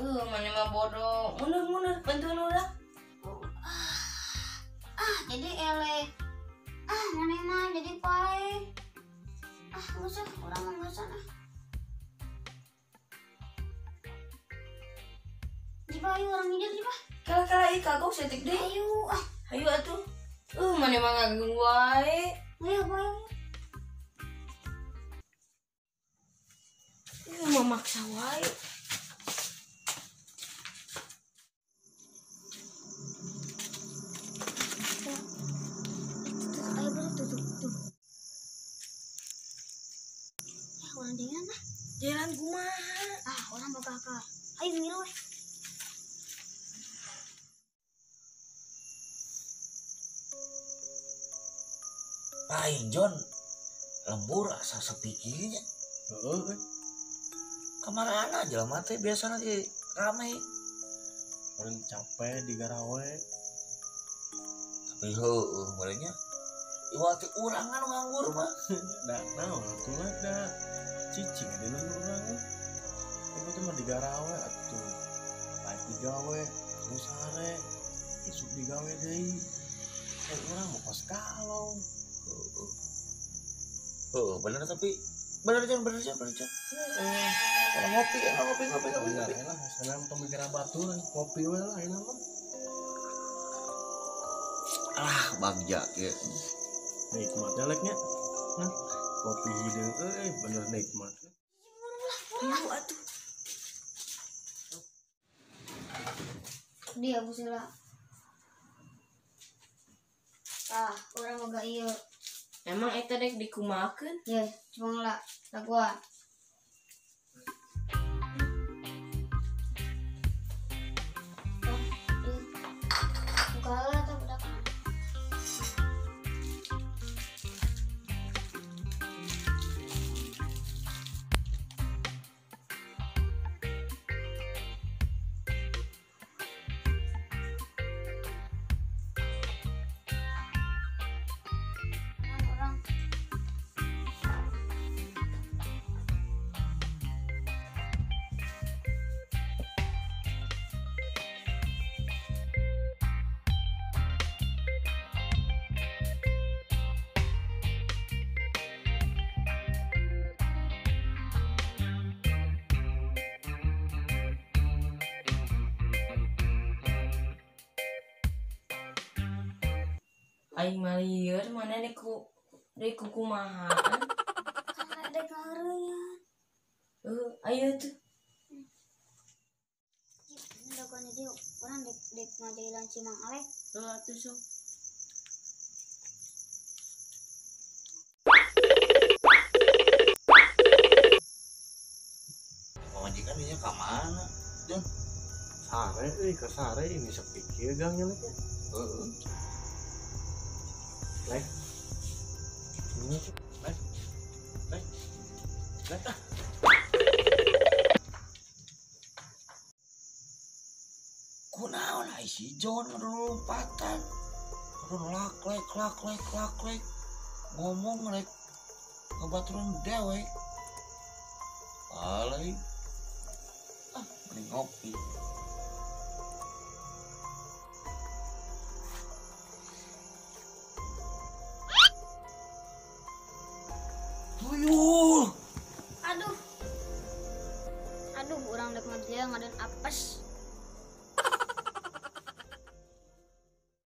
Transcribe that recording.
Mana mah bodoh. Mundur-mundur bantuan urang. Jadi eleh. Mana mah jadi pae. Nggak usah, urang mah nggak usah. Jiba ayo urang ngider jiba. Kala-kala ieu kagok setik deui. Ayo Ayo atuh. Mana mah ngaganggu wae. Ayo ayo. Memaksa wae. Ayo bro, tuh. Ya orang jalan lah. Jalan kumaha? Orang boga akal. Ayo ngilu we. Lain John, lembur asa sepi kieu nya. Heeh. Kamarana jelema teh biasana ge rame. Orang capek di garawe. Tapi heueuh merenya iwal teh urang anu nganggur mah. Da naon atuh lah da. Cicing di lembur urang mah. Ieu teh mah di garawe atuh. Baik digawe, anu sare. Isuk digawe deui. Kan urang mah kos kalong. Heeh. Heeh, bener tapi bener Jon, bener Jon, bener Jon. Kalau ngopi, ngopi, ngopi, ngopi. Bener lah, senang pemikiran batur, ngopi we lah ayeuna mah. Alah, bagja kieu. Nikmatnya leknya. Nah, kopi hideung euy, bener nikmat. Ayo atuh. Dia busila. Urang boga ieu. Emang eta dek dikumakeun? Ye, cuma lah laguan. Buka lah atau budak. Aing mah lieur mana dek ku kumaha. Kan dek ngareureuyan. Ayo tuh. Dagoan di urang dek dek ngajailan si Mang Alek. Heuh atuh sok. Pamajikan dinya ka mana? Jon. Sare euy, ka sare ini sepi kieu gangnya lek. Heeh. Lek. Lek. Lek. Lek ah. Kunaon ai si John lompatan. Kudu lak lek lak lek lak lek. Ngomong rek ngebaturan dewek. Alai. Mending ngopi. Tuyul. Aduh. Aduh, urang dek mah dia ngadeun apes.